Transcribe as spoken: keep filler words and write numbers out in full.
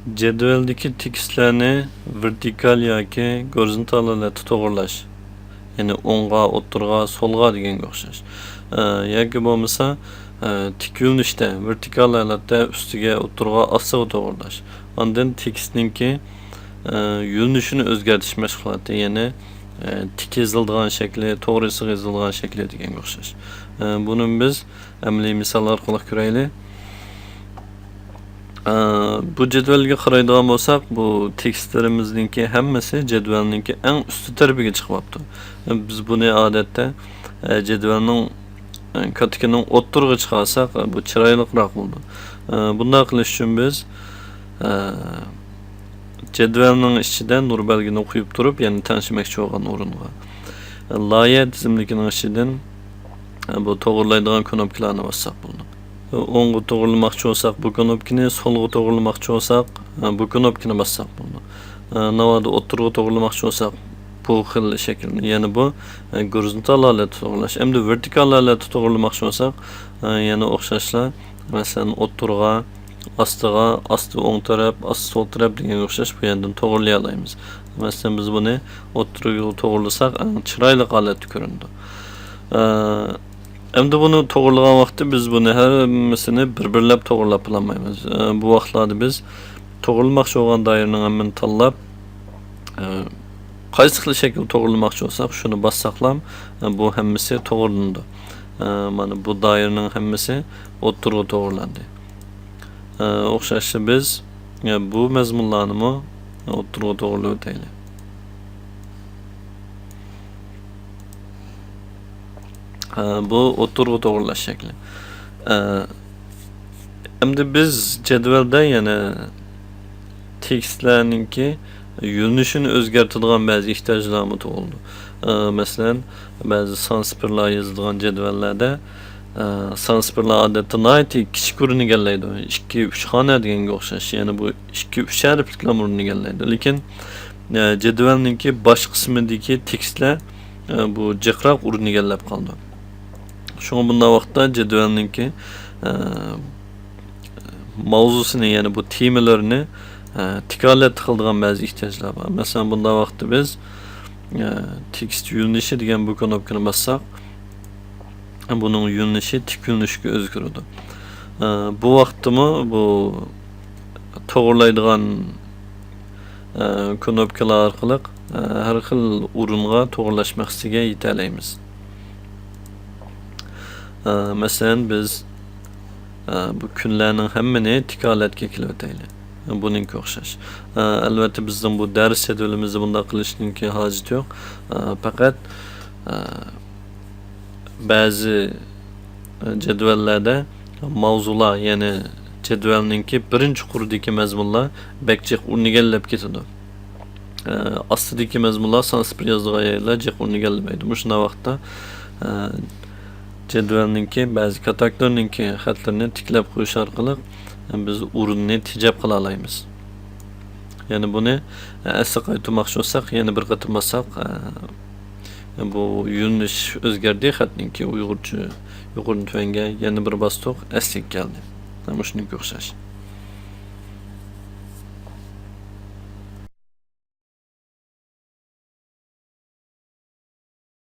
جەدۋەلدىكى تېكىستلەرنى ۋېرتىكال ياكى گورىزونتال ھالەتتە توغرىلاش، يەنى ئوڭغا، ئوتتۇرىغا، سولغا دېگەنگە ئوخشاش. ئە، ياكى بولمىسا، ئە، تىك يۆنىلىشتە، ۋېرتىكال ھالەتتە ئۈستىگە، ئوتتۇرىغا، ئاستىغا توغرىلاش. ئاندىن تېكىستنىڭكى، ئە، يۆنىلىشىنى ئۆزگەرتىش مەشغۇلاتى، يەنى، ئە، تىك يېزىلىدىغان شەكلى، توغرا يېزىلىدىغان شەكلى دېگەنگە ئوخشاش. ئە، بۇنى بىز ئەمەلىي مىسال ئارقىلىق كۆرەيلى. ئە، بۇ جەدۋەلگە قارايدىغان بولساق، بۇ تېكىستلىرىمىزنىڭكى ھەممىسى جەدۋەلنىڭكى ئەڭ ئۈستى تەرىپىگە چىقىۋاپتۇ. ئە، بىز بۇنى ئادەتتە، ئە، جەدۋەلنىڭ، ئە، كاتىكىنىڭ ئوتتۇرىغا چىقارساق، ئە، بۇ چىرايلىقراق بولىدۇ. ئە، بۇنداق قىلىش ئۈچۈن بىز، ئە، جەدۋەلنىڭ ئىچىدە نۇر بەلگىنى قويۇپ تۇرۇپ، يەنى تەڭشىمەكچى بولغان ئورۇنغا، ئە، لايىھە تىزىملىكىنىڭ ئىچىدىن، ئە، بۇ توغرىلايدىغان كۇنۇپكىلارنى باسساق بولىدۇ. ئوڭغا توغرىلىماقچى بولساق بۇ كۇنۇپكىنى، سولغا توغرىلىماقچى بولساق، ئە، بۇ كۇنۇپكىنى باسساق بولىدۇ. ئە، ناۋادا ئوتتۇرىغا توغرىلىماقچى بولساق، بۇ خىل شەكىلنى، يەنى بۇ، ئە، گورىزونتال ھالەتتە توغرىلاش. ئەمدى ۋېرتىكال ھالەتتە توغرىلىماقچى بولساق، ئە، يەنە ئوخشاشلا، مەسىلەن، ئوتتۇرىغا، ئاستىغا، ئاستى ئوڭ تەرەپ، ئاستى سول تەرەپ دېگەنگە ئوخشاش بۇ يەردىن توغرىلىيالايمىز. مەسىلەن، بىز بۇنى ئوتتۇرىغا توغرىلىساق، ئەڭ چىرايلىق ھالەتتە كۆرۈنىدۇ. ئە، ئەمدى بۇنى توغرىلىغان ۋاقىتتا بىز بۇنى ھەممىسىنى بىر-بىرلەپ توغرىلاپ بولالمايمىز. ئە، بۇ ۋاقىتلاردا بىز توغرىلىماقچى بولغان دائىرىنىڭ ھەممىنى تاللاپ، ئە، قايسى خىل شەكىل توغرىلىماقچى بولساق، شۇنى باسساقلا، ئە، بۇ ھەممىسى توغرىلىنىدۇ. ئە، مانا بۇ دائىرىنىڭ ھەممىسى ئوتتۇرىغا توغرىلاندى. ئە، ئوخشاشلا بىز، ئە، بۇ مەزمۇنلارنىمۇ ئوتتۇرىغا توغرىلىۋېتەيلى. ئە، بۇ ئوتتۇرىغا توغرىلاش شەكلى. ئە، ئەمدى بىز جەدۋەلدە يەنە تېكىستلەرنىڭكى يۆنىلىشىنى ئۆزگەرتىدىغان بەزى ئېھتىياجلارمۇ تۇغۇلىدۇ. ئە، مەسىلەن، بەزى سان سىپىرلار يېزىلىدىغان جەدۋەللەردە، ئە، سان سىپىرلار ئادەتتە ناھايىتى كىچىك ئورۇن ئىگىلەيدۇ. ئىككى، ئۈچ خانا دېگەنگە ئوخشاش. يەنى بۇ ئىككى، ئۈچ ھەرپلىكلا ئورۇن ئىگىلەيدۇ. لېكىن، ئە، جەدۋەلنىڭكى باش قىسمىدىكى تېكىستلەر، ئە، بۇ جىقراق ئورۇن ئىگىلەپ قالىدۇ. شۇڭا بۇنداق ۋاقىتتا جەدۋەلنىڭكى، ئە، ماۋزۇسىنى، يەنى بۇ تېمىلىرىنى، ئە، تىك ھالەتتە قىلىدىغان بەزى ئېھتىياجلار بار. مەسىلەن، بۇنداق ۋاقىتتا بىز، ئە، تېكىست يۆنىلىشى دېگەن بۇ كۇنۇپكىنى باسساق، بۇنىڭ يۆنىلىشى تىك يۆنىلىشكە ئۆزگىرىدۇ. ئە، بۇ ۋاقىتتىمۇ بۇ توغرىلايدىغان، ئە، كۇنۇپكىلار ئارقىلىق، ئە، ھەر خىل ئورۇنغا توغرىلاش مەقسىتىگە يېتەلەيمىز. ئە، مەسىلەن، بىز، ئە، بۇ كۈنلەرنىڭ ھەممىنى تىك ھالەتكە كېلىۋېتەيلى. بۇنىڭكى ئوخشاش. ئە، ئەلۋەتتە، بىزنىڭ بۇ دەرس جەدۋىلىمىزدە بۇنداق قىلىشنىڭكى ھاجىتى يوق. ئە، پەقەت، ئە، بەزى، ئە، جەدۋەللەردە ماۋزۇلار، يەنى جەدۋەلنىڭكى بىرىنچى قۇرىدىكى مەزمۇنلار بەك جىق ئورۇن ئىگىلەپ كېتىدۇ. ئە، ئاستىدىكى مەزمۇنلار سان سىپىر يازىدىغان يەرلەر جىق ئورۇن ئىگىلىمەيدۇ. مۇشۇنداق ۋاقىتتا، ئە، جەدۋەلنىڭكى بەزى كاتاكلىرىنىڭكى خەتلىرىنى تىكلەپ قويۇش ئارقىلىق، ئە، بىز ئورۇننى تېجەپ قالالايمىز. يەنى بۇنى، ئە، ئەسلىگە قايتۇرماقچى بولساق، يەنە بىر قېتىم باسساق، ئە، بۇ يۆنىلىش ئۆزگەردى، خەتنىڭكى ئۇيغۇرچە يۇقىرىدىن تۆۋەنگە يەنە بىر باستۇق، ئەسلىگە كەلدى. مۇشۇنىڭكى ئوخشاش.